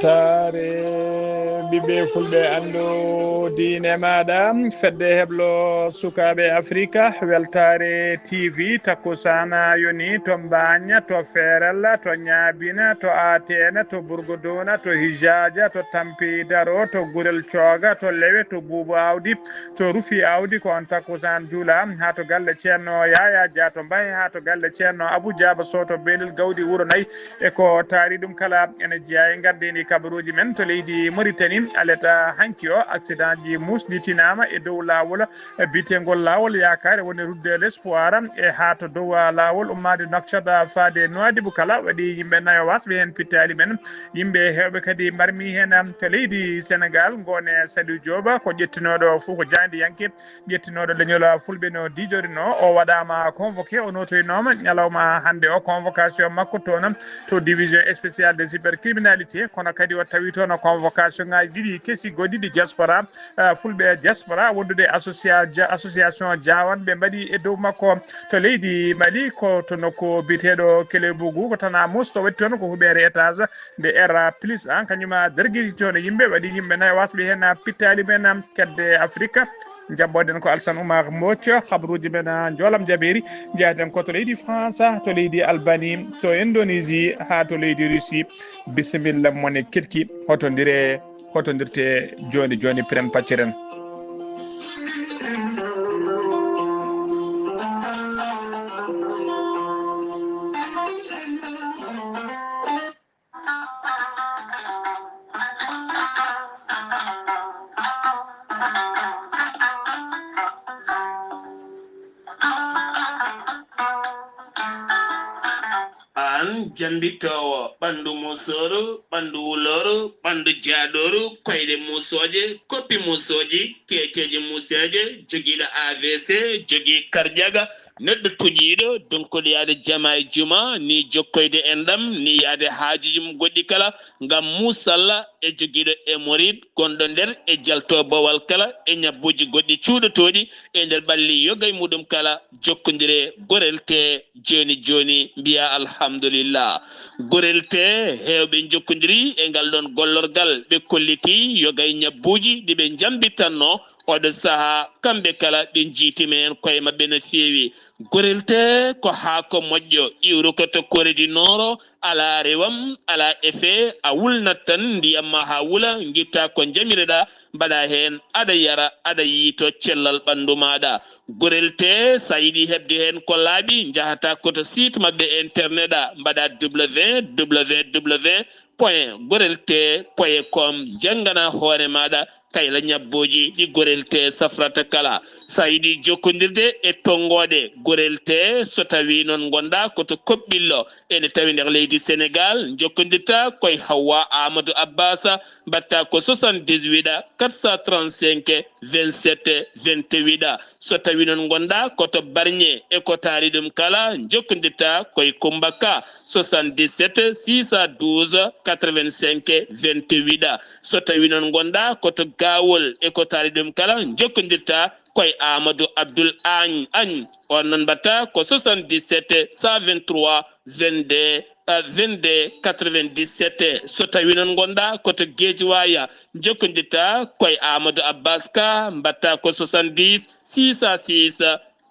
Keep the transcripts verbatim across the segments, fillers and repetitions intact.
Taare ɓiɓɓe fulɓe anndu diine maaɗa, fedde heblo sukaaɓe Afrika, weltaare T V, takkusaana yoni to Mbaaña, to Feeral, to Ñaabina, to Ateena, to Burgodona, to Hijaaja, to Tampi Daro, to Gurel Cooga, to Lewe, to Buubu Awdi, to Rufi Awdi, ko on takkusaan juula haa to galle Ceerno Yaaya Jaato Mbaye, haa to galle Ceerno Abu Jaaba Soto Belel Gawdi Wuro Nayi, e ko taari ɗum kala ene jeyaa e ngardiindi kabaruuji men to leydi Mauritanie. Aleta hanki o, accident ji musditinaama e dow laawol, e biyeteengol laawol Yaakaare, woni route de l'espoir, e haa to dow laawol ummaade Nouakchott faade Nouadhibou kala, waɗi yimɓe nayo wasɓe heen pittaali men. Yimɓe heewɓe kadi mbarmi heen to leydi Senegaal, Ngoone Saliou Diop, ko ƴettinooɗo fof ko jaayndiyanke, ƴettinooɗo leñol fulɓe no diijorinoo. O waɗaama convoqué, o nootoynooma ñalawma hannde o, convocation makko toon to division spéciale de cybercriminalité, kono kadi o tawi toon convocation ŋaaji ɗiɗi kesi goɗɗi ɗi diaspora, eh, fulɓe diaspora wondude associa-, ja-, association Diawane ɓe mbaɗi e dow makko to leydi Mali, ko to nokku biyeteeɗo Kélébougou, ko Tana Mousse, to waɗi toon ko huɓeere étage nde R plus, an kañum a dargiti toon yimɓe, waɗi yimɓe nayo wasɓe heen pittaali men kedde Afrika. Jabboɗen ko Alsan Oumar Mbodj, habaruuji men, ah, njoolam jabeeri. Njeyaten ko to leydi France, to leydi Albanie, to Indonésie, haa to leydi Russie. Bisimilla mone keɗki, hotondire, hotondirte jooni jooni, piren pacciren. Aan jammbitoowo ɓanndu musooru, ɓanndu wulooru, ɓanndu jaaɗooru, koyɗe musooje, koppi musooji, keeceeje museeje, jogiiɗo A V C, jogii karjaga, neɗɗo tuƴiiɗo, donkuɗo yaade jama e juma, ni jokkoyde enɗam, ni yaade haajuuji mum goɗɗi kala, ngam muusalla e jogiiɗo hémorroïde gonɗo nder e jalto bowal kala e ñabbuuji goɗɗi cuuɗotooɗi e nder ɓalli yoga e muɗum kala, jokkondire Gorel Tee jooni jooni, mbiya alhamdulillah. Gorel Tee heewɓe njokkondiri e ngal ɗoon gollorgal, ɓe kolliti yoga e ñabbuuji ɗi ɓe njambitanno oɗo sahaa, kamɓe kala ɓe njiitima heen koye maɓɓe no feewi. Gorel Tee ko haako moƴƴo, iwruko to Corée du Nord, alaa rewam, alaa effet, a wulnat tan ndiyam ma haa wula, ngitta ko njamireɗaa, mbaɗa heen, aɗa yara, aɗa yiyto cellal ɓanndu maaɗa. Gorel Tee, so a yiɗi heɓde heen ko laaɓi, njahata ko to site maɓɓe internet, a mbaɗa W W W point gorel tee point com, njanngana hoore maaɗa kayla ñabbuuji ɗi Gorel Tee safrata kala. So a yiɗi jokkondirde e tonngooɗe Gorel Tee, so tawii noon ngonɗaa ko to Koɓɓillo, ene tawi nder leydi Senegaal, njokkondirta ko e Hawwa Amadou Abbas, mbaɗta ko soixante-dix-huit quatre cent trente-cinq vingt-sept vingt-huit. So tawii noon ngonɗaa ko to Barñe e ko taari ɗum kala, njokkondirta ko e Kummba Ka, soixante-dix-sept six cent douze quatre-vingt-cinq vingt-huit. So tawii noon ngonɗaa ko to Gaawol e ko taari ɗum kala, njokkondirta ko e Amadou Abdoul Agne. Agne. On noon mbaɗta ko soixante-dix-sept cent vingt-trois vingt-deux, euh, vingt-deux quatre-vingt-dix-sept. So tawii noon ngonɗaa ko to Guédiawaye, njokkondirta ko e Amadou Abbas Ka, mbaɗta ko soixante-dix six cent six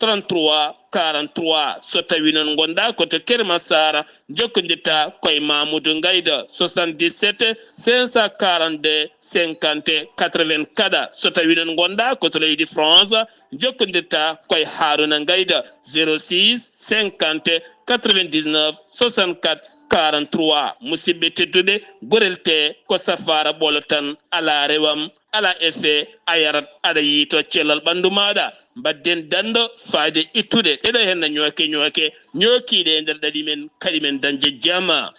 trente-trois quarante-trois. So tawii noon ngonɗaa ko to Keur Massar, njokkondirta ko e Mamoudou Ngayda, soixante-dix-sept cinq cent quarante-deux cinquante quatre-vingt-quatre. So tawii noon ngonɗaa ko to leydi France, njokkondirta ko e Harouna Ngayda, zéro six cinquante quatre-vingt-dix-neuf soixante-quatre quarante-trois. Musidɓe tedduɓe, Gorel Tee ko safaara ɓolo tan, alaa rewam, alaa effet, a yarat, aɗa yiyto cellal ɓanndu maaɗa. Mbaɗden danndo faayde ittude ɗeɗo henna ñooke ñooke, ñookiiɗe e nder ɗaɗi men, kaɗi men dañde jama.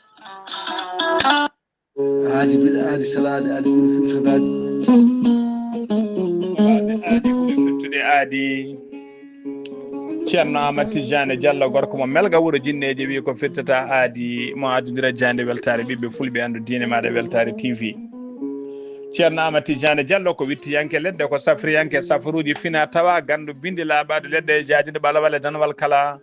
Aadi bil aadi salaade aadi ɓuri firtodaade. Aadi ɓuri firtude aadi. Ceerno Amadou Tidiane Diallo, gorko mo Melga wuro Jinneeji, wi ko firtata aadi mo adundira jaande weltaare ɓiɓɓe fulɓe anndu diine maaɗa weltaare T V. Ceerno Amadou Tidiane Diallo ko wittiyanke leɗɗe, ko safriyanke safaruuji fina tawa, ganndo bindi laaɓaaɗo leɗɗe e jaajinde ɓalawal e danwal kala.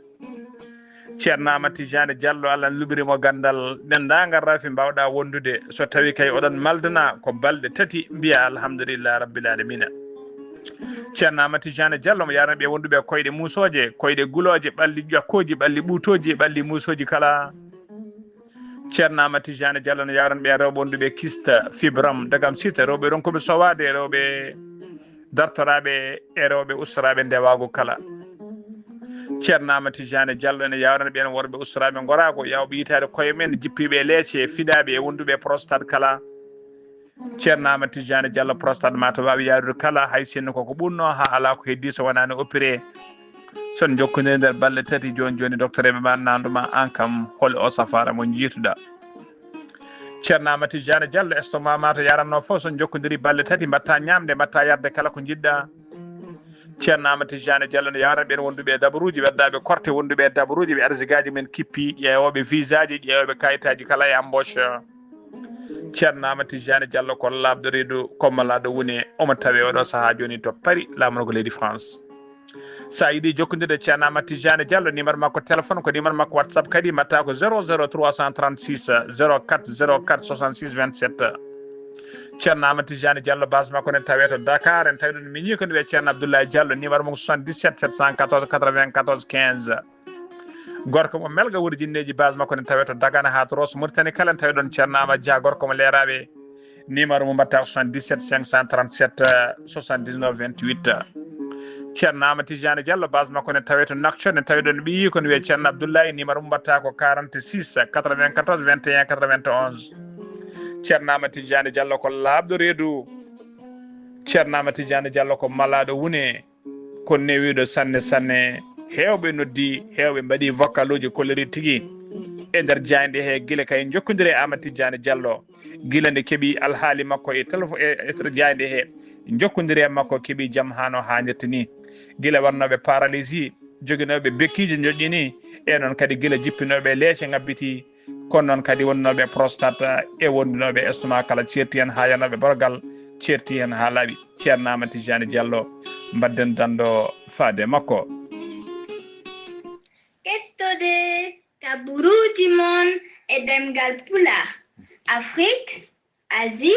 Ceerno Amadou Tidiane Diallo, Allah luɓiri mo ganndal, denndaangal rafi mbaawɗa wondude. So tawi kay oɗon maldana ko balɗe tati, mbiya alhamdulillah rabbil alamina. Ceerno Amadou Tidiane Diallo mo yaran ɓe wonduɓe koyɗe muusooje, koyɗe gulooje, ɓalli ƴakkooji, ɓalli ɓuutooji, ɓalli muusooji kala. Ceerno Amadou Tidiane Diallo no yaran ɓe rewɓe wonduɓe kista, fibram, dagam sita, rewɓe ronkuɓe sowaade, rewɓe dartoraaɓe e rewɓe ustoraaɓe ndewaagu kala. Ceerno Amadou Tidiane Diallo ene yaran ɓeen worɓe ustoraaɓe ngoraagu, yawɓe yitaade koye men, jippiiɓe e leece, fiɗaaɓe e wonduɓe prostate kala. Ceerno Amadou Tidiane Diallo, prostate ma to waawi yaarude kala, hay sinno koko ɓunnoo haa alaa ko heddii so wonaani opéré. So en njokkondiri nder balɗe tati jooni jooni, docteur eɓe ma nannduma aan kam hol o safaara mo njiituɗa. Ceerno Amadou Tidiane Diallo, estomac ma to yaranno fof, so en njokkondiri balɗe tati, mbatta ñaamde, mbatta yarde kala ko njiɗɗa. Ceerno Amadou Tidiane Diallo no yaran ɓeen wonduɓe e dabaruuji, weddaaɓe korte wonduɓe e dabaruuji, ɓe arsigaaji men kippi, ƴeewooɓe visaaji, ƴeewooɓe kayitaaji kala e embauche. Ceerno Amadou Tidiane Diallo ko laaɓɗo reedu, ko malaaɗo wune, omo tawe oɗo sahaa jooni to Paris, laamorgo leydi France. So a yiɗi jokkondirde Ceerno Amadou Tidiane Diallo, numéro makko téléphone ko numéro makko WhatsApp kadi, mbatta ko zéro zéro trois cent trente-six zéro quatre zéro quatre soixante-six vingt-sept. Ceerno Amadou Tidiane Diallo, base makko ne tawe to Dakar, en tawi ɗon miñi ko ne wiyee Ceerno Abdoulaye Diallo, numéro mum soixante-dix-sept sept cent quatorze quatre-vingt-quatorze quinze. Gorko mo Melga wuro jinneeji, base makko ne tawe to Dagana haa to Rosso Mauritanie kala, en tawi ɗon Ceerno Amadou Dia, gorko mo Leeraaɓe. Numéro mo mbatta ko soixante-dix-sept cinq cent trente-sept soixante-dix-neuf vingt-huit. Ceerno Amadou Tidiane Diallo, base makko ne tawe to Nouakchott, ne tawi ɗon ɓiyi ko ne wiyee Ceerno Abdoulaye, numéro mo mbatta ko quarante-six quatre-vingt-quatorze vingt et un quatre-vingt-onze. Ceerno Amadou Tidiane Diallo ko laaɓɗo reedu. Ceerno Amadou Tidiane Diallo ko malaaɗo wune, ko newiiɗo sanne sanne. Heewɓe noddi, heewɓe mbaɗi vocaluuji, kolliri tigi e nder jaaynde he, gila kay njokkondire e Amadou Tidiane Diallo. Gila nde keɓi alhaali makko e telefo-, e, e nder jaaynde he, njokkondire e makko, keɓi jam hano haanirta ni. Gila wonnooɓe paralysie, joginooɓe bekkiiji njoƴƴini, e noon kadi gila jippinooɓe leece ngabbiti, kono noon kadi wonnooɓe prostate e wondunooɓe estomac kala, ceerti heen haa yanooɓe borgal, ceerti heen haa laaɓi. Ceerno Amadou Tidiane Diallo, mbadden danndo faade makko. Kettode kaburuuji mon e ɗemngal Pulaar, Afrik, Asie,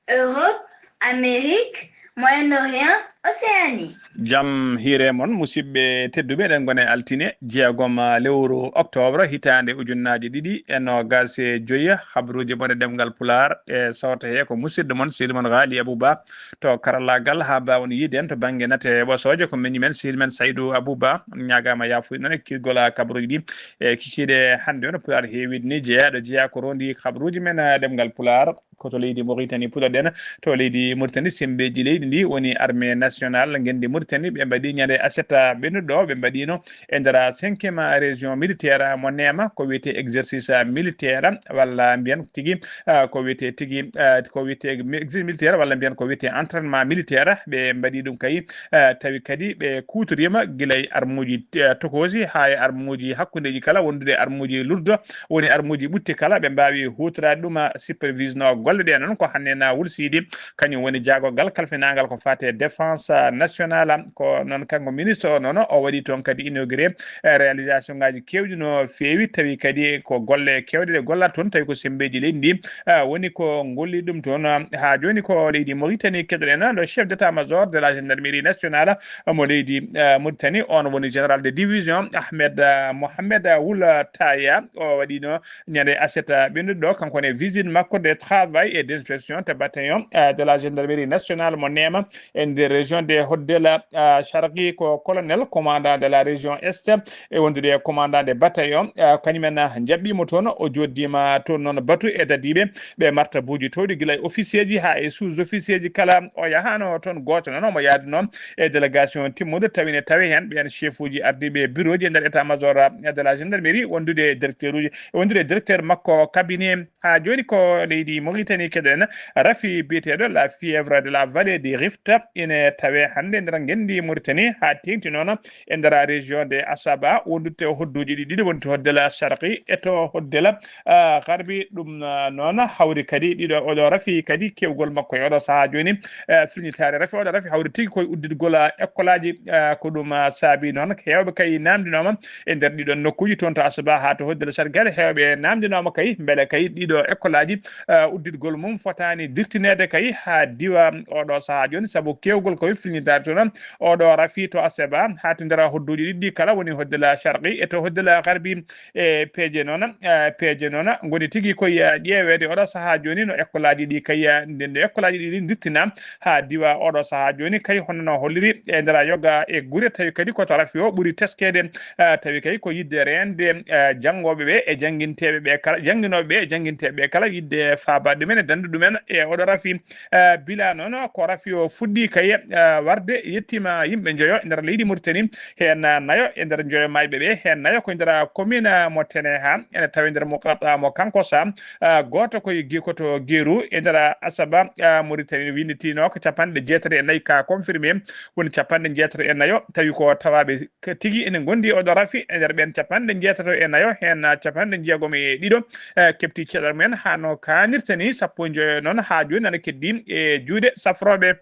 Europe, Amérique, Moyen-Orient, Océanie. Jam hiire mon, musidɓe tedduɓe, eɗen ngoni e altine jeegom lewru octobre, hitaande ujunnaaje ɗiɗi e noogaas e joy. Habruuji mon e ɗemngal Pulaar e sawto he ko musidɗo mon, sehil mon Ghali Abouba to karallaagal, haa mbaawon yiide en to bannge nate ɓosooje. Ko miñi men, sehil men Saydou Abouba, ñaagaama yaafuya noon e kiirgol kabruuji ɗi. E kikiiɗe hannde on, Pulaar heewiiɗo ni jeyaa, ɗo jeyaa ko rondi habruuji men, eh, ɗemngal Pulaar. Ko to leydi Mauritanie puɗɗoɗen, to leydi Mauritanie, semmbeeji leydi ndi woni armée nationale ngenndi Mauritanie, ɓe mbaɗi ñande aset ɓennuɗo, ɓe mbaɗino e nder cinquième région militaire mo Neema, ko wiyetee exercice militaire, walla mbiyen tigi, ah, ko wiyetee tigi, ah, ko wiyetee mi-, exercice militaire, walla mbiyen ko wiyetee entraînement militaire, ɓe mbaɗi ɗum kay, ah, tawi kadi ɓe kuutoriima gila e armuuji, ah, tokoosi haa e armuuji hakkundeeji kala, wondude armuuji lourd, woni armuuji ɓutti kala, ɓe mbaawi huutoraade ɗum, ah, supervision golle ɗe. Noon ko hannde na wulsiidi, kañum woni jaagorgal kalfinaangal ko faati e défense, ah, nationale. Ko noon kanko ministre o noon, o waɗi toon kadi inauguré, eh, réalisation ngaji keewɗi no feewi, tawi kadi ko golle keewɗe ɗe gollata toon, tawi ko semmbeeji leydi ndi, ah, woni ko golli ɗum toon. Ah, haa jooni ko leydi Mauritanie keɗoɗen, le chef d'état-major de la gendarmerie nationale, ah, mo leydi, ah, Mauritanie, on woni général de division Ahmed, ah, Mohamed, ah, Wul Taya. O waɗino ñande aset ɓennuɗo ɗo, kanko ne visite makko de travail et d'inspection to bataillon, ah, de la gendarmerie nationale mo Neema e nder région de Hoddela, ah, Sharqi, ko colonel commandant de la région Est e wondude e commandant de bataillon, ah, kañum en, ah, njaɓɓiimo toon. O jooɗdiima toon noon batu e dadiiɓe ɓe martabuuji towɗi, gila e officier ji haa e sous-officier ji kala. O yahaano toon gooto noon, omo yaadunoo e délégation timmuɗo, tawi ne tawi heen ɓeen chef uji ardiiɓe bureau ji e nder état-major de la gendarmerie, wondude e directeur uji, wondude e directeur makko cabinet. Haa jooni ko leydi Mauritanie keɗen, rafi biyeteeɗo la fièvre de la vallée du Rift ine tawee hannde nder ngenndi Mauritanie, haa teeŋti noon e nder région de Asaba, wondude to hodduuji ɗi ɗiɗi, woni to hoddela Sharqi e to hoddela, ah, Garbi. Ɗum, ah, noon hawri kadi ɗiɗo, oɗo rafi kadi keewgol makko e oɗo sahaa jooni, eh, firñitaare rafi, oɗo rafi hawri tigi koye udditgol, ah, ekkolaaji, ah, ko ɗum, ah, saabi noon heewɓe kay naamndinooma e nder ɗiɗon nokkuuji toon to Asaba haa to hoddela Sharqi, heewɓe naamndinooma kay mbele kay ɗiɗo ekkolaaji, ah, udditgol mum fotaani dirtineede kay haa diwa oɗo sahaa jooni, sabu keewgol koye firñitaare toon oɗo rafi to Asaba haa to nder hodduuji ɗiɗi kala, woni hoddela Sharqi e to hoddela Garbi. E peeje noon, eh, peeje noon ngoni tigi koye, eh, ƴeeweede oɗo sahaa jooni no ekkolaaji ɗi kay, eh, nde, nde ekkolaaji ɗi ndirtina haa diwa oɗo sahaa jooni kay, hono no holliri e nder yoga e gure, tawi kadi ko to rafi o ɓuri teskeede, eh, tawi kay ko yiɗde reende, eh, janngooɓe ɓe e jannginteeɓe ɓe kala, jannginooɓe ɓe e jannginteeɓe ɓe kala, yiɗde faabaade ɗumen e danndude ɗumen e oɗo rafi. Eh, bila noon ko rafi o fuɗɗi kay, eh, warde, yettiima yimɓe njoyo e nder leydi Mauritanie, heen nayo e nder njoyo maayɓe ɓe, heen nayo ko e nder commune mo Teneha, ene tawi nder muqataa mo Kankossa, ah, gooto ko e Gi-, ko to Geru e nder Asaba, ah, Mauritanie, winnditiino ko capanɗe jeetati e nayi ka confirmé, woni capanɗe jeetati e nayo, tawi ko tawaaɓe k-, tigi ene ngondi oɗo rafi e nder ɓeen capanɗe jeetati e nayo, heen capanɗe jeegom e ɗiɗo, eh, keɓti ceɗal mumen, haa no kaanirta ni, sappo e njoyo noon haa jooni ana keddi e juuɗe safrooɓe.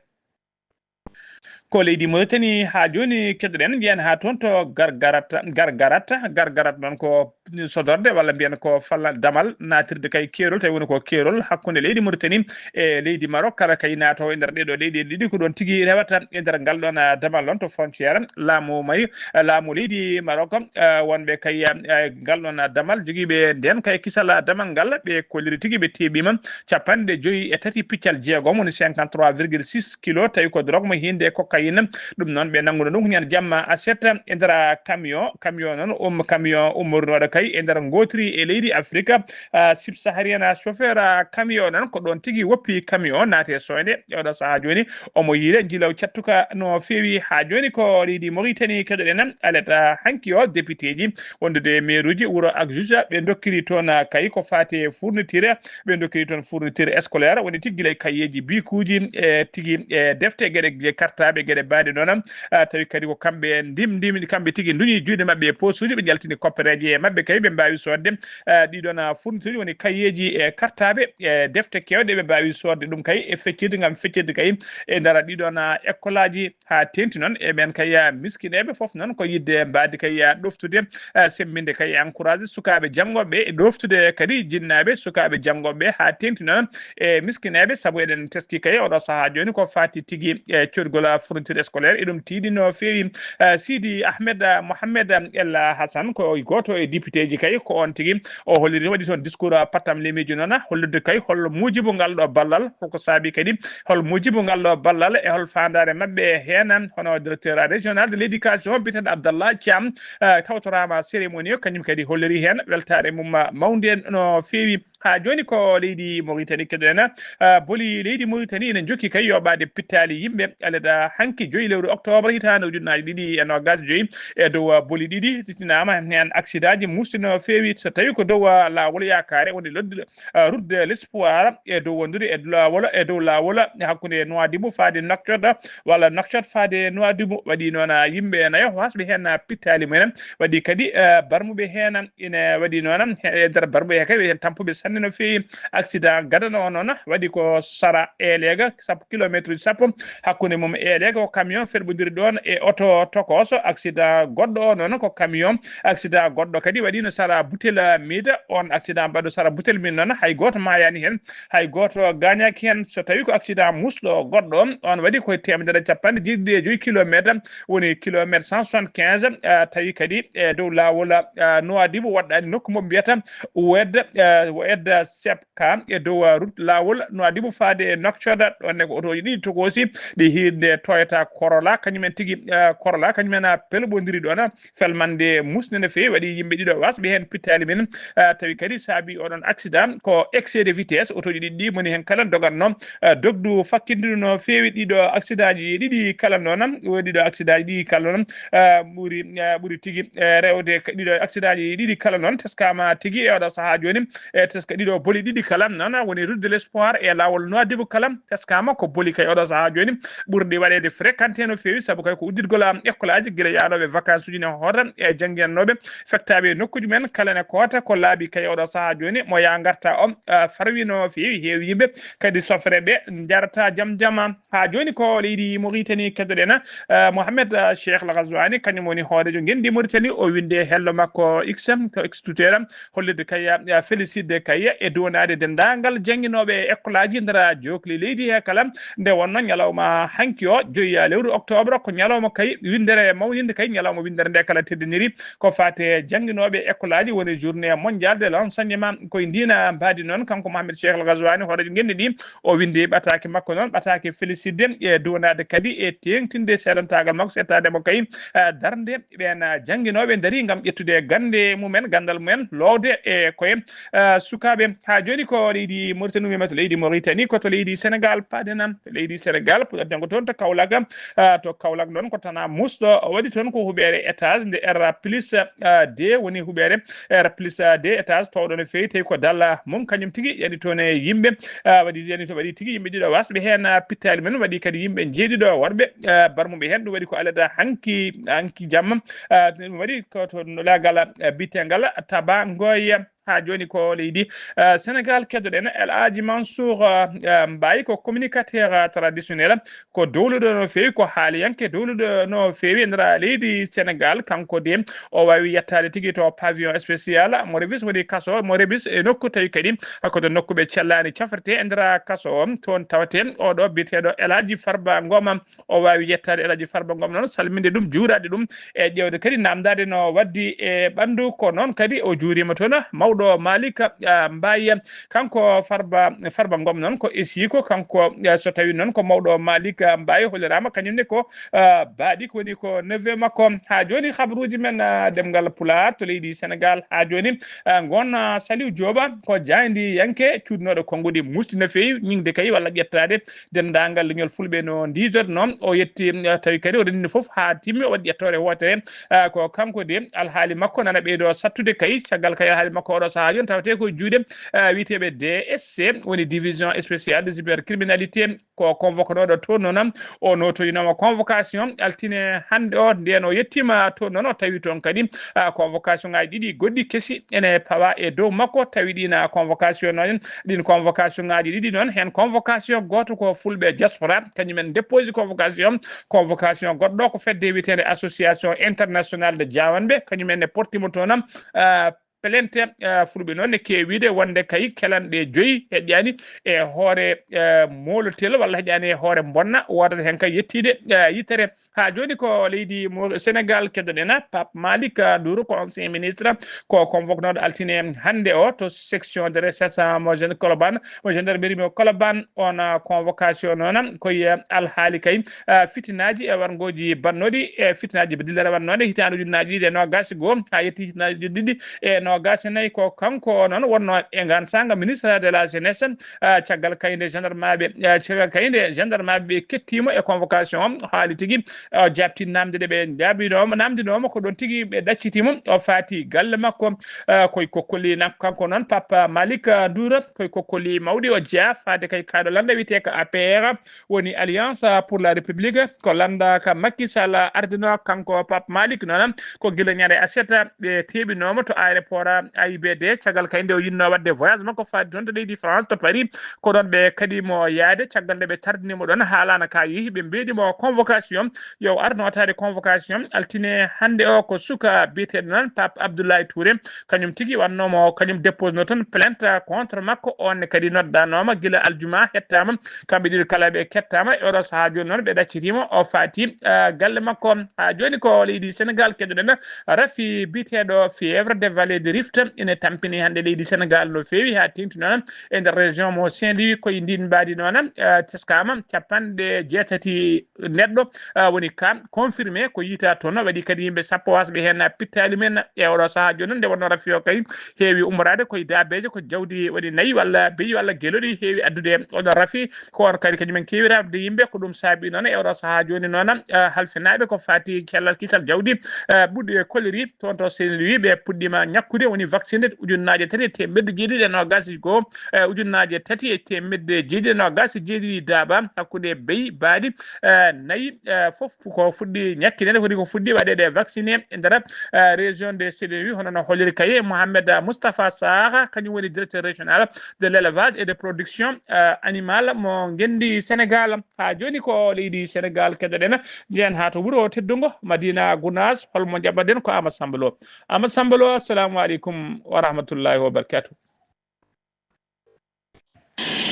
Ko leydi Mauritanie haa jooni keɗoɗen, njeyen haa toon to Gargarat, Gargarat, Gargarat noon ko sodorde walla mbiyen ko falla damal naatirde kay keerol, tawi woni ko keerol hakkunde leydi Mauritanie e leydi Maroc, kala kay naato e nder ɗeɗo leyɗe ɗiɗi, ko ɗon tigi rewata e nder ngal ɗon, ah, damal ɗon to frontière laamu may, ah, laamu leydi Maroc, ah, wonɓe kay, ah, ngal ɗon, ah, damal jogiiɓe nden kay kisal, ah, damal ngal, ɓe kolliri tigi ɓe teɓima capanɗe joyi e tati piccal jeegom, woni cinquante-trois virgule six kilo, tawi ko drogue mo hiinde cocaïne. Ɗum noon, ɓe nannguno ɗum ko ñande jamma aset e nder camion. Camion noon, um, camion ummornooɗo kay e nder ngootiri e leydi Afrique, ah, subsaharienne. Chauffeur, ah, camion noon, ko ɗoon tigi woppi camion, naati e soyde. E oɗo sahaa jooni, omo yiile njiilaw cattuka no feewi. Haa jooni ko leydi Mauritanie keɗoɗen alerte hanki o, député ji wondude e maire uji wuro ak juge, ɓe dokkiri toon, ah, kay ko faati e fourniture, ɓe dokkiri toon fourniture scolaire, woni tigi gila e kayeeji, bikuuji, e tigi e defte, geɗe, geɗe kartaaɓe, geɗe baaɗe noon. Ah, tawi kadi ko kamɓe ndim-, ndim-, kamɓe tigi nduñi juuɗe maɓɓe e posuuji, ɓe njaltini koppereeje e maɓɓe kay, ɓe mbaawi soodde, ah, ɗiɗon, ah, fourniture, woni kayeeji e kartaaɓe, e defte keewɗe ɓe mbaawi soodde ɗum kay e feccirde, ngam feccirde kay e nder ɗiɗon, ah, ekkolaaji. Haa teeŋti noon e ɓeen kay, ah, miskineeɓe fof noon ko yiɗde mbaadi kay, ah, ɗoftude, ah, semmbinde kay, encouragé sukaaɓe janngooɓe ɓe e ɗoftude kadi jinnaaɓe sukaaɓe janngooɓe ɓe, haa teeŋti noon e miskineeɓe, sabu eɗen teski kay oɗo sahaa jooni ko faati tigi e coodgol, ah, fourniture scolaire, eɗum tiiɗi no feewi. Ah, Sidi Ahmed, ah, Mohamed, ah, El Hassan ko gooto e député ji kay, ko oon tigi o holliri, waɗi toon discours, ah, pattam lemiijo noon, ah, hollirde kay hol muujibu ngal ɗo ballal, koko saabi kadi hol muujibu ngal ɗo ballal e hol faandaare maɓɓe heen. Hono directeur régional de l'éducation biyeteeɗo Abdallah Thiam, eh, tawtoraama cérémonie o, kañum kadi holliri heen weltaare mum, ah, mawnde no feewi. Haa jooni ko leydi Mauritanie keɗoɗen, ah, boli leydi Mauritanie ene njokki kay yoɓaade pittaali yimɓe aleda hanki joyi lewru octobre hitaande ujunnaaji ɗiɗi e noogaas e joyi e dow, ah, boli ɗiɗi tinaama heen accident ji muusɗi no feewi, so tawi ko dow, ah, laawol yaakaare woni lodde, ah, route de l'espoir e dow wondude e laawol, e dow laawol hakkunde Nouadhibou faade Nouakchott walla Nouakchott faade Nouadhibou. Waɗi noon, ah, yimɓe nayo wasɓe heen, ah, pittaali mumen. Waɗi kadi, ah, barmuɓe heen ina waɗi noon, he, e nder barmuɓe he kadi heen tampuɓe sanne no feewi. Accident gadano o noon waɗi ko sara Elega, sappo kilométre sappo, hakkunde mum Elega ko camion ferɓondiri ɗoon e oto tokoso. Accident goɗɗo o noon ko camion. Accident goɗɗo kadi waɗi no sara butel, ah, mida. On accident mbaɗo sara butel min noon, hay gooto maayaani heen, hay gooto gaañaaki heen. So tawi ko accident musɗo goɗɗo, on waɗi koye teemedere capanɗe jeeɗiɗi e joyi kilométre, woni kilométre cent soixante-quinze, ah, tawi kadi e dow laawol, ah, Nouadhibou waɗɗaani nokku mo mbiyata Oued, ah, Oued Sep ka e dow, ah, route laawol Nouadhibou faade e Nouakchott, ɗon ne ko otooji ɗiɗi tokoosi, ɗi hiirde Toyota Corolla, kañumen tigi, ah, Corolla, kañumen, ah, pelɓondiri ɗon, ah, felmande musde no feewi, waɗi yimɓe ɗiɗo wasɓe heen pittaali men, ah, tawi kadi saabi oɗon accident ko excès de vitesse, otooji ɗiɗi ɗi moni heen kala dogatno, ah, dogdu fakkindiri no feewi. Ɗiɗo accident ji ɗiɗi kala noon, o ɗiɗo accident ji ɗiɗi kala noon, ah, ɓuri, ah, ɓuri tigi, eh, rewde ka-, ɗiɗo accident ji ɗiɗi kala noon teskama tigi e oɗo sahaa jooni, e tes-, Ɗiɗo boli ɗiɗi kala noon woni Route de l'Espoir e laawol Nouadhibou kala, teskaama ko boli kay oɗo sahaa jooni ɓurɗi waɗeede fréquenté no feewi, sabu kay ko udditgol, am, école aji gila yaanooɓe vacances uji ne hoota e jannginannooɓe fektaaɓe e nokkuuji men kala ne koota. Ko laabi kay oɗo sahaa jooni mo yaa ngarta o, ah, farwi no feewi, heewi yimɓe kadi sofreeɓe njarata jam jama. Haa jooni ko leydi Mauritanie keddoɗen, ah, Mohamed, ah, Cheikh Al Ghazouani, kañum woni hooreejo ngenndi Mauritanie, o winndi e hello makko X, to X Twitter, hollirde kay, ah, félicitde kay e duwanaade denndaangal jannginooɓe e école aji nder jookli leydi he kala. Nde wonnoo ñalawma hanki o, joyi lewru octobre, ko ñalawma kay winndere mawninde kay, ñalawma winndere nde kala teddiniri ko faate jannginooɓe e école aji, woni journée mondiale de l'enseignement. Koye ndiin mbaadi noon, kanko Mohamed Cheikh Al Ghazouani, hooreejo ngenndi ɗi, o winndi ɓataake makko noon, ɓataake félicitde e duwanaade kadi e teeŋtinde seedantaagal makko, seettaade mo kay, eh, darnde ɓeen, ah, jannginooɓe ndarii ngam ƴettude gannde mumen, ganndal mumen, loowde e koye, ah, sukaaɓe. Haa jooni ko leydi Mauritanie, ummima to leydi Mauritanie, ko to leydi Sénégal paaden, to leydi Sénégal, puɗɗata janngo toon to Kaolack, ah, to Kaolack noon ko Tana Mousse ɗo, o waɗi toon ko huɓeere étage nde R plus, ah, deux woni huɓeere R plus, ah, deux étage, toowɗo no feewi, tawi ko dalla mum kañum tigi yani toon e yimɓe, ah, waɗi yani to waɗi tigi yimɓe ɗiɗo wasɓe heen, ah, pittaali men, waɗi kadi yimɓe njeeɗiɗo worɓe, ah, barmuɓe heen. Ɗum waɗi ko alada hanki, hanki jamma, ah, ɗum waɗi ko to laagal, ah, biyeteegal Taba Ngoye. Haa jooni ko leydi, ah, Sénégal keddoɗen El Hadji Mansour, ah, ah, Mbaye, ko communicateur, ah, traditionnel, ko dowluɗo no feewi, ko haaliyanke dowluɗo no feewi e nder leydi Sénégal. Kanko de o waawi yettaade tigi to pavillon spécial mo Rebis woni kaso mo Rebis, e nokku tawi kadi ko to nokku ɓe cellaani cofrete e nder kaso o. Toon tawate oɗo biyeteeɗo El Hadji Farba Ngom, o waawi yettaade El Hadji Farba Ngom noon, salminde ɗum, juuraade ɗum, e ƴeewde kadi naamndaade no waddi e ɓanndu. Ko noon kadi o juuriima toon mawɗo Malick, ah, Mbaye. Kanko Farba, Farba Ngom noon ko esiiko, kanko, ah, so tawii noon ko mawɗo Malick, ah, Mbaye, holliraama kañum ne ko, ah, baaɗi, ko woni ko neveu makko. Haa jooni habruuji men, ah, ɗemngal Pulaar to leydi Sénégal. Haa jooni, ah, ngoon, ah, Saliou Diop ko jaayndiyanke cuuɗinooɗo konnguɗi muusɗi no feewi ñiŋde kay walla ƴettaade denndaangal leñol Fulɓe no ndiidornoo. O yetti, eh, tawi kadi o renndini fof haa timmi, o waɗi ƴettoore wootere. Eh, ko kanko de, alhaali makko nana ɓeydoo sattude kay, caggal kay alhaali makko oɗo sahaa jooni tawetee ko e juuɗe, eh, wiyeteeɓe D S C, woni division spéciale de cybercriminalité, ko convoquenooɗo toon noon. O nootoyinooma convocation altine hannde o, ndeen o yettiima toon noon, o tawi toon kadi, ah, convocation ŋaaji ɗiɗi goɗɗi kesi ene pawa e dow makko, tawi ɗiin convocation noon, ɗiin convocation ŋaaji ɗiɗi noon, heen convocation gooto ko Fulɓe diaspora, kañum en déposé convocation, convocation goɗɗo ko fedde wiyeteende Association Internationale de Jaawanɓe, kañum en ne portiima toon, ah, plainte, ah, Fulɓe noon ne keewiide wonde kay kelanɗe joyi heƴƴaani e hoore, eh, moolotel walla heƴƴaani e hoore bonna, woodata heen kay yettiide, eh, yittere. Haa jooni ko leydi Mo-, Sénégal keddoɗen, Pape Malick Ndour, ko ancien ministre, ko convoquenooɗo altine hannde o to section de recherche mo gen-, Colobane, mo gendarmerie mo Colobane. On, ah, convocation noon ko e alhaali kay, ah, fitinaaji e warngooji bannooɗi, e fitinaaji dillere wannooɗe hitaande ujunnaaji ɗiɗi e noogaas e goo haa yetti hitaande ujunnaaji ɗiɗi e noogaas e nayi. Ko kanko o noon wonnoo e ngaan saanga ministre de la jeunesse, ah, caggal kay nde gendarmaaɓe, ah, caggal kay nde gendarmaaɓe ɓe kettiimo e convocation o, haali tigi, ah, jaabti naamnde ɗe ɓe njaabinooma, naamndinooma ko ɗoon tigi ɓe ɗaccitiimo, o faati galle makko, ah, koye kokkoli na-, kanko noon Pape Malick, ah, Ndour, koye kokkoli mawɗi o jeyaa faade kay kaaɗo lannda wiyetee ko A P R, woni Alliance pour la République, ko lannda ka Macky Sall ardinoo. Kanko Pape Malick noon ko gila ñande aset ɓe teeɓinooma to aéroport A I B D, caggal kay nde o yinnoo waɗde voyage makko faade toon to leydi France to Paris, ko ɗoon ɓe kadi mo yaade, caggal nde ɓe tardini mo ɗoon haalaano ka yehi, ɓe mbeeɗi mo convocation, yo ar nootaade convocation altine hannde o. Ko suka biyeteeɗo noon Pape Abdoulaye Touré, kañum tigi wannoo mo, kañum déposé no toon plainte contre makko, on ne kadi noddanooma gila aljuma hettaama. Kamɓe ɗiɗo kala ɓe kettaama e oɗo sahaa jooni noon ɓe ɗaccitiima, o faati, ah, galle makko. Haa jooni ko leydi Sénégal keddoɗen, rafi biyeteeɗo fièvre de vallée de Rift ene tampini hannde leydi Sénégal no feewi haa teeŋti noon e nder région mo Saint-Louis. Koye ndiin mbaadi noon, ah, teskaama capanɗe jeetati neɗɗo, ah, woni ka confirmé ko yiita toon, waɗi kadi yimɓe sappo wasɓe heen pittaali men e oɗo sahaa jooni. Nde wonnoo rafi o kay heewi ummoraade koye daabeeje, ko jawdi waɗi nayi walla beyi walla geloɗi heewi addude oɗo rafi. Ko on kadi kañum en keewi raɓde yimɓe, ko ɗum saabi noon e oɗo sahaa jooni noon, ah, halfinaaɓe ko faati cellal kisal jawdi, ah, ɓuuɗi e koleri toon to Saint-Louis ɓe puɗɗiima ñakkude woni vacciné ujunnaaje tati e teemedde jeeɗiɗi e noogaas e goo, eh, ujunnaaje tati e teemedde jeeɗiɗi e noogaas e jeeɗiɗi daaɓa hakkunde beyi, baali, eh, nayi, eh, fof ko fuɗɗi ñakkineede, foti ko fuɗɗi waɗeede vacciné e nder, eh, région de Sédhiou, hono no holliri kay Mohamed Moustapha Sarr, kañum woni directeur régional de l'élevage et de production, eh, animale mo ngenndi Sénégal. Haa jooni ko leydi Sénégal keɗoɗen, njehen haa to wuro teddungo Madina Gounass, holmo njaɓɓaɗen ko Amadou Samba Lo. Amadou Samba Lo, assalamu aleykum wa rahmatullahi wa barakatuh.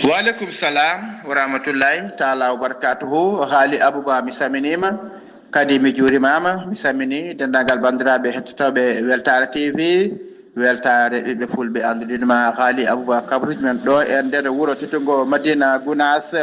Wa aleykum salam wa rahmatullahi taala wa barakatuhu. Haali Abouba, mi salminiima, kadi mi juurimaama, mi salmini denndaangal banndiraaɓe hettotooɓe Weltaare T V, Weltaare ɓiɓɓe fulɓe annduɗinma Haali Abouba, kabruuji men ɗo e nder wuro teddungo Madina Gounass.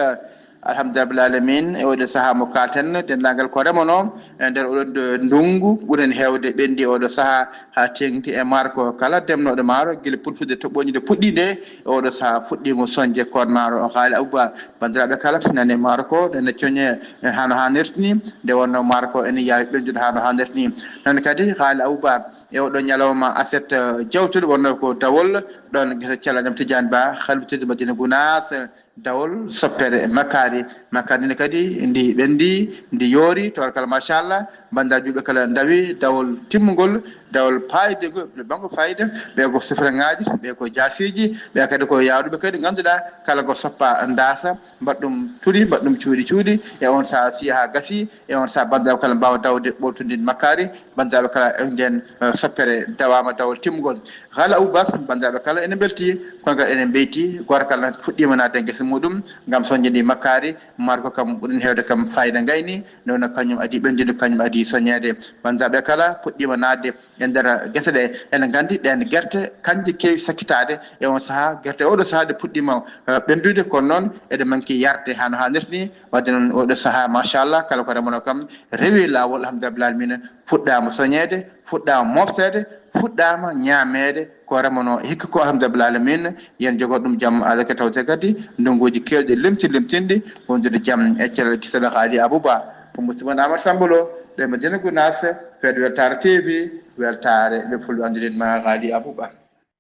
Alhamdulillah alamin, e oɗo sahaa mo kalten, denndaangal ko remono e nder oɗo ndunngu ɓuren heewde ɓenndi oɗo sahaa haa teeŋti e maaro ko kala demnooɗo maaro gila pulfude toɓɓooji nde puɗɗi nde, e oɗo sahaa fuɗɗiima soñde koon maaro o Haali Abouba. Banndiraaɓe kala nani maaro ko nane coñe hano haa nertini nde wonno maaro ko ene yaawi ɓenndude hano haa nertini. Noon kadi Haali Abouba e oɗo ñalawma aset, eh, jawtuɗo wonno ko dawol ɗoon gesa cella jam Tidiane Ba, halbitide Madina Gounass, dawol soppere makkaari. Makkaari ne kadi ndi ɓenndi, ndi yoori, tawarkalla machallah, banndiraaɓe juulɓe kala ndawi dawol timmungol, dawol paayde ngol, ɓe banngo fayda, ɓe ko sifraŋaaji, ɓe ko jaasiiji, ɓe kadi ko yaaruɓe kadi ngannduɗaa kala ko soppa ndaasa, mbaɗ ɗum turi, mbaɗ ɗum cuuɗi cuuɗi, e on sahaa si haa gasi, e on sahaa banndiraaɓe kala mbaawa dawde ɓoltude makkaari, banndiraaɓe kala e nden, eh, soppere dawaama dawol timmugol. Haali Abouba, banndiraaɓe kala ene mbelti, kono kadi ene mbeyti, gooto kala fuɗɗiima naatde e gese muɗum ngam soñde ndi makkaari, maaro ko kam ɓuren heewde kam fayda ngayni, nde wonno kañum adii ɓenndude, kañum adii soñeede. Banndiraaɓe kala puɗɗiima naatde e nder gese ɗe, ene nganndi ɗeen gerte kañje keewi sakkitaade e on sahaa, gerte oɗo sahaa ɗe puɗɗiima, eh, ɓenndude, kono noon eɗe manki yarde hano haa nertini, wadde noon oɗo sahaa machallah kala ko remono kam rewi laawol alhamdulillah alamin, fuɗɗaama soñeede, fuɗɗaama mofteede, fuɗɗaama ñaameede ko remono hikka ko alhamdulillah alamin. Yen jogo ɗum jam alake tawte kadi ndonnguuji keewɗi limti limtinɗi wondude jam e cellal kisal Haali Abouba. Ko musidɗo mon Amadou Samba Lo ɗo e Madina Gounass, fedde Weltaare T V, Weltaare ɓe fulɓe annduɗen ma Haali Abouba.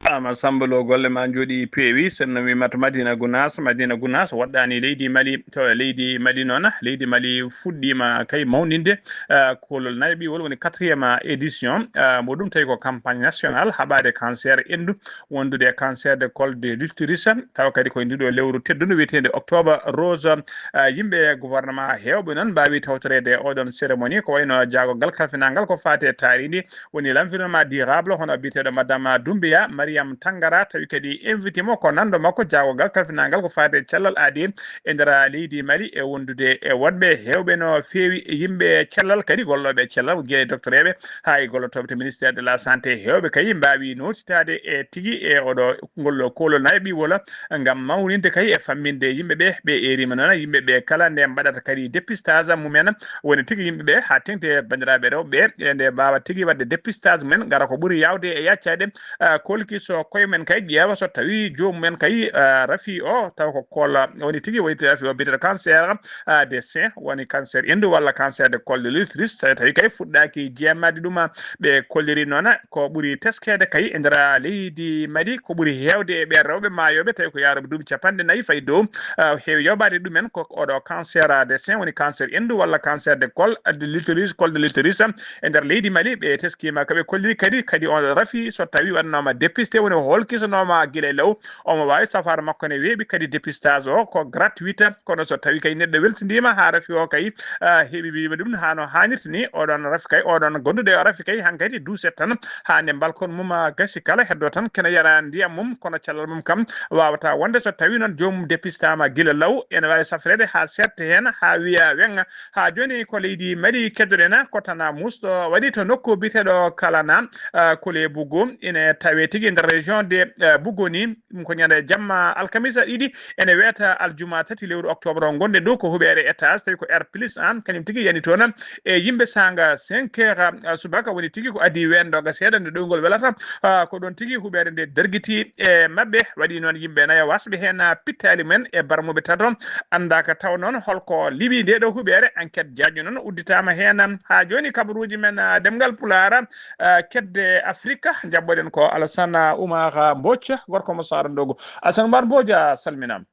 Ama Samba Lo, golle ma njooɗi peewi. So en wima to Madina Gounass, Madina Gounass waɗɗaani leydi Mali. To leydi Mali noon, leydi Mali fuɗɗiima kay mawninde, eh, koolol nayaɓiwol, woni quatrième édition, eh, mo ɗum tawi ko campagne nationale haɓaade cancer enndu, wondude e cancer de col de l'utérus, tawa kadi koye nduɗo lewru teddundu wiyeteende octobre rose. Eh, yimɓe gouvernement heewɓe noon mbaawi tawtoreede oɗon cérémonie, ko wayno jaagogal kalfinangal ko faati e taarindi, woni l'environnement durable, hono biyeteeɗo Madame Doumbia, Mariam Tangara, tawi kadi invité mo ko nanndo makko jaagogal kalfinangal ko faati e cellal aadi e nder leydi Mali, e wondude e woɗɓe heewɓe no feewi yimɓe cellal, kadi gollooɓe cellal, jeeya e doctoreeɓe, haa e gollotooɓe to ministère de la santé, heewɓe kay mbaawi nootitaade e tigi e oɗo ngol koolol nayaɓiwol, ngam mawninde kay e famminde yimɓe ɓe, ɓe eeriima noon, yimɓe ɓe kala nde mbaɗata kadi dépistage mumen, woni tigi yimɓe ɓe haa teŋti e banndiraaɓe rewɓe ɓe, e nde mbaawa tigi waɗde dépistage mumen, ngara ko ɓuri yaawde e yaccaade, ah, kolki so koye men kay ƴeewa so tawi joomum en kay, ah, rafi o, taw ko kol woni tigi waɗi rafi o biyeteeɗo cancer, ah, de sein, woni cancer enndu walla cancer de col de l'utérus, so tawi kay fuɗɗaaki jeemaade ɗum, ɓe kolliri noon ko ɓuri teskeede kay e nder leydi Mali, ko ɓuri heewde e ɓe rewɓe maayooɓe, tawi ko yaaruɓe duuɓi capanɗe nayi fayi dow, ah, heewi yooɓaade ɗumen ko oɗo cancer de sein, woni cancer enndu walla cancer de col de l'utérus, col de l'utérus. E nder leydi Mali, ɓe teskiima ko ɓe kolliri kadi, kadi on rafi so tawi waɗnooma dépisté, woni hol kisanooma gila e law, omo waawi safaara makko ne weeɓi, kadi dépistage o ko gratuit, kono so tawi kay neɗɗo welsindiima haa rafi o kay, ah, heɓi wiima ɗum haa no haanirta ni, oɗon rafi kay, oɗon gonduɗo e rafi kay hankadi duuset tan haa nde balkon mum, ah, gasi kala heddo tan kene yara ndiyam mum, kono cellal mum kam waawata wonde so tawi noon joomum dépistaama gila law, ene waawi safreede haa seette heen haa wiya weŋŋa. Haa jooni ko leydi Mali keddoɗen, ko tan muusɗo waɗi to nokku biyeteeɗo Kalana, ah, Kole Bugu, ine tawee tigi nder région de, eh, Bugoni. Ɗum ko ñande jamma alkamisa ɗiɗi, ene weeta aljuma tati lewru octobre o. Ngonde dow ko huɓeere étage, tawi ko R plus un, kañum tigi yani toon e yimɓe saanga cinq heures, ah, subaka. Woni tigi ko adii weendo ga seeɗa nde ɗowngol welata. Ah, ko ɗon tigi huɓeere nde dergiti e maɓɓe. Waɗi noon yimɓe nayo wasɓe heen, ah, pittaali men e barmuɓe tato. Anndaaka taw noon holko liɓi nde ɗo huɓeere. Enquête jaajno noon udditaama heen. Haa jooni kabaruuji men, ah, Demngal Pulaar, ah, kedde Afrika, njaɓɓoɗen ko Alassane Oumar Mbodj, gorko mo Saara Ndogo. Alassane Oumar Mbodj, a salminaama.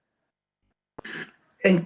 En,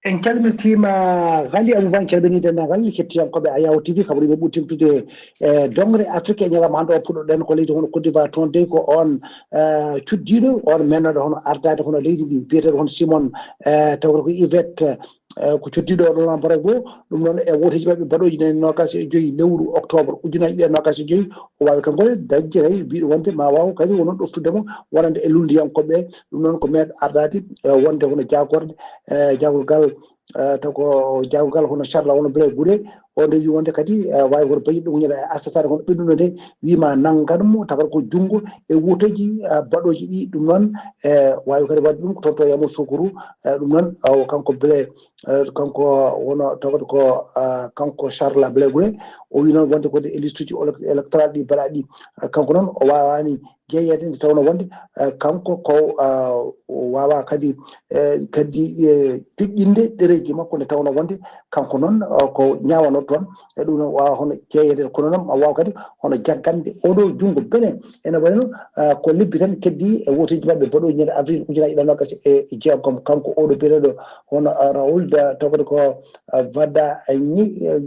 en calmitiima Ghali Abouba, en calminii denndaangal kettiyankooɓe Ayaw T V, kabaruuji ɓe ɓuri timtude e doŋre Afrika e ñalawma hannde o. Puɗɗoɗen ko leydi hono Côte d'Ivoire, toon dey ko oon, eh, cuddiiɗo, oon mennooɗo hono ardaade hono leydi ndi, biyeteeɗo hono Simon, eh, taw ko Yvette, eh, ko cuddiiɗo oɗo Lampard goo. Ɗum noon, e wooteeji maɓɓe baɗooji nani noogaas e joy lewru octobre ujunaaji ɗiɗi e noogaas e joy, o waawi kanko ne dañde hay mbiɗo wonde ma waaw kadi wono ɗoftude mo wonande e lunndiyankooɓe. Ɗum noon ko meeɗo ardaade, eh, wonde hono jaagorɗe, eh, jaagorgal, eh, taw ko jaagorgal hono Charles, hono Blé Gouré. O nde wi wonde kadi, eh, waawi hoto bayi ɗum ñande e arsataare hono ɓennuno nde, wima nanngan mo, tawa ko junngo e wooteeji, eh, baɗooji ɗi. Ɗum noon, eh, waawi kadi waɗde ɗum ko toon to Yamoussoukro. Eh, ɗum noon, o kanko Blé, eh, kanko wono tawata ko, ah, kanko Charles Blé Gouré, o wi noon wonde ko e liste uji électoral ɗi mbaɗa ɗi, ah, kanko noon o waawani jeyeede nde tawno wonde, eh, kanko ko, ah, o waawa kadi, eh, kadi, eh, joƴƴinde ɗereeji makko nde tawno wonde kanko noon, ah, ko ñaawano toon. E ɗum noon waawa hono jeyeede, kono noon o waawa kadi hono jaggande oɗo junngo. Bene ene wayno, ah, ko lebbi tan keddi e wooteeji maɓɓe baɗooji ñande avril ujunaaji ɗiɗi e noogaas e jeegom. Kanko oɗo biyeteeɗo hono, ah, Raoul da, taw kadi ko, ah, Vada, ah, ñi, eh,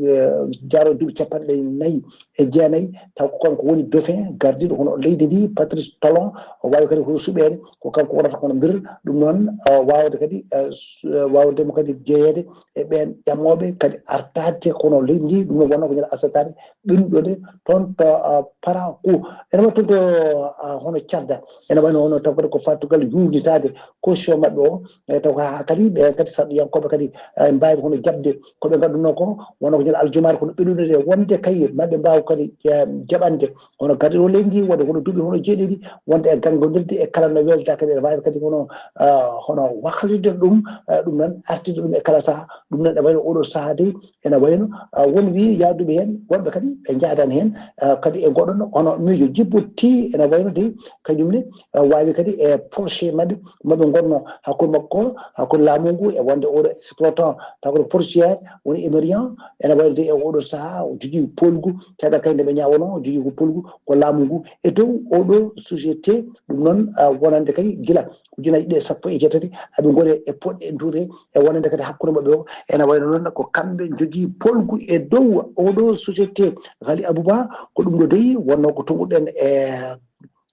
jaaro duuɓi capanɗe nayi e jeenayi, taw ko kanko woni dauphin gardiiɗo hono leydi ndi, Patrice Talon. O waawi kadi hono suɓeede, ko kanko wonata hono mbir. Ɗum noon, ah, waawde kadi, ah, s-, ah, waawde mo kadi jeyeede e ɓeen ƴamooɓe kadi artaade kono leydi ndi. Ɗum noon wonnoo ko ñande arsataare ɓennuɗo nde toon to, ah, Parakou. Ene waɗi toon to, ah, hono Tchad. Ene wayno hono taw kadi ko Portugal yuurnitaade caution maɓɓe o. E taw ko haa kadi ɓe kadi sarɗiyankooɓe kadi, eh, mbaawi hono jaɓde ko ɓe ngannduno ko, wonnoo ko ñande aljumaare kono ɓennude nde wonde kay maɓɓe mbaaw kadi, eh, jaɓande hono gardiiɗo leydi ndi, wonde hono duuɓi hono jeeɗiɗi, wonde e ganngondirde e kala no welda kadi ene waawi kadi hono, ah, hono waklitde ɗum, ah, ɗum noon artirde ɗum e kala sahaa. Ɗum noon ene wayno oɗo sahaa dey ene wayno, ah, won wi yaaduɓe heen, wonɓe kadi ɓe njaadani heen, ah, kadi e ngoɗon hono miijo Djibouti ene wayno dey kañum ne, ah, waawi kadi e projet maɓɓe maɓe ngonno hakkunde makko, hakkunde laamu ngu e wonde oɗo exploitant, taw ko portuaire woni Émirian, ene wayno dey e oɗo sahaa o jogii polgu, caggal kadi nde ɓe ñaawano o jogii ko polgu ko laamu ngu e dow oɗo société. Ɗum noon, ah, wonande kadi gila ujunaaji ɗiɗi e sappo e jeetati aɓe ngoni e poɗɗe duure e wonande kadi hakkunde maɓɓe o. Ene wayno noon ko kamɓe njogii polgu e dow oɗo société. Ghali Abouba, ko ɗum ɗo dey wonnoo ko tonguɗen e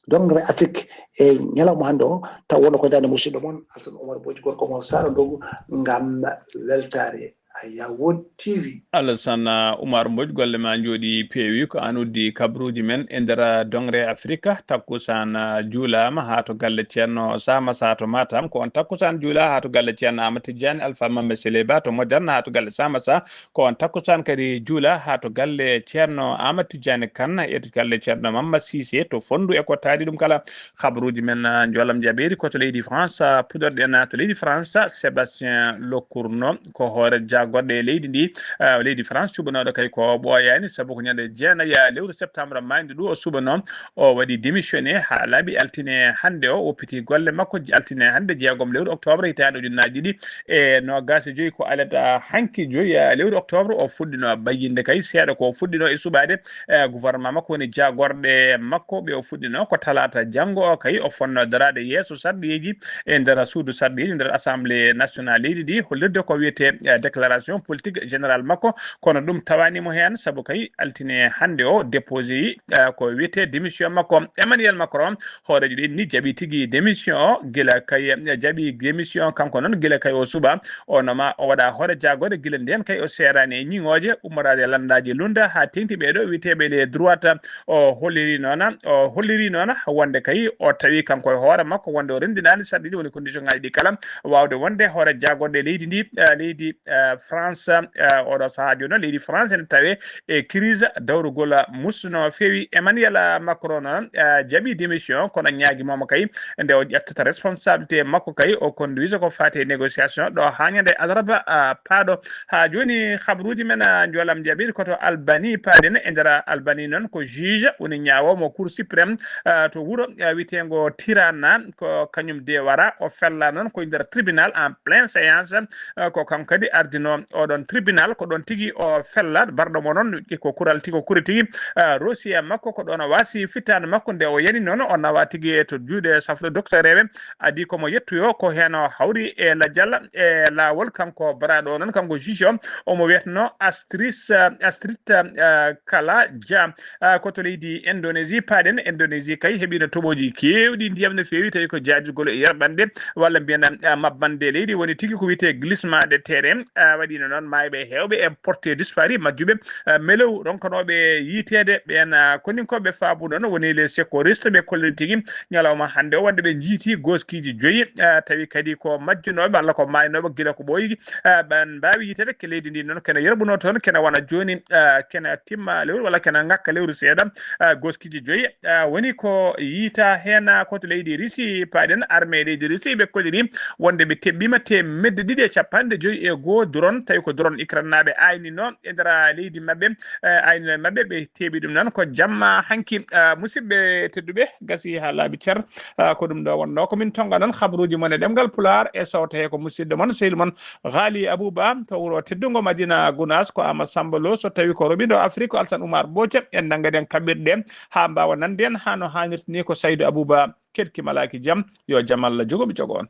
doŋre Afrique e ñalawma hannde o, taw wonnoo ko daande musidɗo mon Alassane Oumar Mbodj, gorko mo Saara Ndogo, ngam weltaare Ayawood T V. Alassane Oumar Mbodj, golle ma njooɗi peewi. Ko aan uddi kabaruuji men e nder doŋre Afrika. Takkusaan, ah, juulaama haa to galle Ceerno Samassa to Matam. Ko on takkusaan juula haa to galle Ceerno Amadou Tidiane Alpha Mamma Seleba to Moderne, haa to galle Samassa. Ko on takkusaan kadi juula haa to galle Ceerno Amadou Tidiane Kane e to galle Ceerno Mamma Cissé to Fonndu e ko taari ɗum kala. Kabaruuji men, ah, njoolam jaɓeeri ko to leydi France, ah, puɗɗorɗen, ah, to leydi France, ah, Sébastien Lecornu ko hoore jaagorɗe e leydi ndi, ah, leydi France, cuɓanooɗo kay ko ɓooyaani, sabu ko ñande jeenayi, ah, lewru septembre maayde ɗo o suɓanoo, o waɗi démissionné haa laaɓi. Altine hannde o woppiti golle makko, altine hannde jeegom lewru octobre hitaande ujunnaaji ɗiɗi e noogaas e joyi, ko alet, ah, hanki joyi, ah, lewru octobre o fuɗɗino bayyinde kay seeɗa ko o fuɗɗino e suɓaade, eh, gouvernement makko woni jaagorɗe makko ɓe o fuɗɗino ko talaata janngo o kay o fonno daraade yeeso sarɗiyeeji e nder suudu sarɗiyeeji nder Assemblée nationale leydi ndi, hollirde ko wiyetee, eh, déclaration politique générale makko, kono ɗum tawaani mo heen sabu kay altine hannde o déposé yi, eh, ko wiyetee démission makko. Emmanuel Macron, hooreejo leydi ndi jaɓi tigi démission o gila kay, eh, jaɓi démission kanko noon gila kay o suɓaa. O noma o waɗa hoore jaagorɗe gila ndeen kay o seeraani e ñiŋooje ummoraade e lanndaaji lunda haa teeŋti ɓee ɗo wiyeteeɓe les droites. O holliri noon, o holliri noon wonde kay o tawi kanko e hoore makko wonde o renndinaani sarɗiiji woni condition ŋaaji ɗi kala waawde wonde hoore jaagorɗe leydi ndi, eh, leydi, eh, France. Eh, oɗo sahaa jooni noon, leydi France ene tawe e crise dawrugol musno feewi. Emmanuel Macron noon, eh, jaɓi démission, kono ñaagi mooma kay nde o ƴettata responsabilité makko kay, o conduise ko faati e négociation ɗo haa ñande alarba, ah, paaɗo. Haa jooni, habruuji men, ah, njoolam jaɓiiɗi ko to Albanie paaɗen. E nder Albanie noon, ko juge woni ñaawoowo mo Cour suprême, ah, to wuro, ah, wiyeteengo Tirana, ko kañum de wara o fella noon ko e nder tribunal en pleine séance. Ah, ko kanko kadi ardino oɗon tribunal, ko ɗon tigi o fella. Barɗo mo noon ko kural tigi, ko kuri tigi, ah, roosi e makko, ko ɗon o waasi fittaande makko nde o yani noon, o nawa tigi e to juuɗe safro docteur eɓe. Adi komo yettoyo, ko heen o hawri e lajal e laawol. Kanko baraaɗo o noon, kanko juge o, omo wiyeteno Astris, ah, Astrit, ah, Kala Dia. Ah, ko to leydi Indonésie paaɗen. Indonésie kay heɓino toɓooji keewɗi ndiyam no feewi, tawi ko jaajugol e yerɓande walla mbiyen, ah, mabbande leydi woni tigi ko wiyetee glissement de terrain. Ah, waɗino noon maayɓe heewɓe e porté disparu majjuɓe, ah, melew ronkanooɓe yiiteede. Ɓeen, ah, koninkooɓe faabu noon woni les secouristes, ɓe kolliri tigi ñalawma hannde o wonde ɓe njiiti gooskiiji joyi, ah, tawi kadi ko majjunooɓe walla ko maaynooɓe gila ko ɓooyi. Ah, ɓen mbaawi yiiteede ke leydi ndi noon kene yerɓunoo toon, kene wona jooni, ah, kene timma lewru walla kene ŋakka lewru seeɗa. Ah, gooskiiji joyi, ah, woni ko yiita heen, ah, ko to leydi Russie paaɗen. Armée leydi Russie ɓe kolliri wonde ɓe teɓɓiima teemedde ɗiɗi e capanɗe joyi e goo drone, tawi ko drone Ukraine naaɓe aynino e nder leydi maɓɓe, eh, aynino e maɓɓe, ɓe teeɓi ɗum noon ko jamma hanki. Ah, musidɓe tedduɓe, gasi haa laaɓi cer. Ah, ko ɗum ɗo wonnoo ko min tonga noon habruuji mon e ɗemngal Pulaar e sawto he ko musidɗo mon, sehil mon Ghali Abouba to wuro teddungo Madina Gounass. Ko Ama Samba Lo, so tawi ko roɓiɗo Afrique, Alsan Oumar Boca, en nanngaɗen kaɓirɗe haa mbaawa nande en haa no haanirta ni. Ko Saydou Abouba, keɗki malaaki jam, yo jam Allah jogo mi jogo on.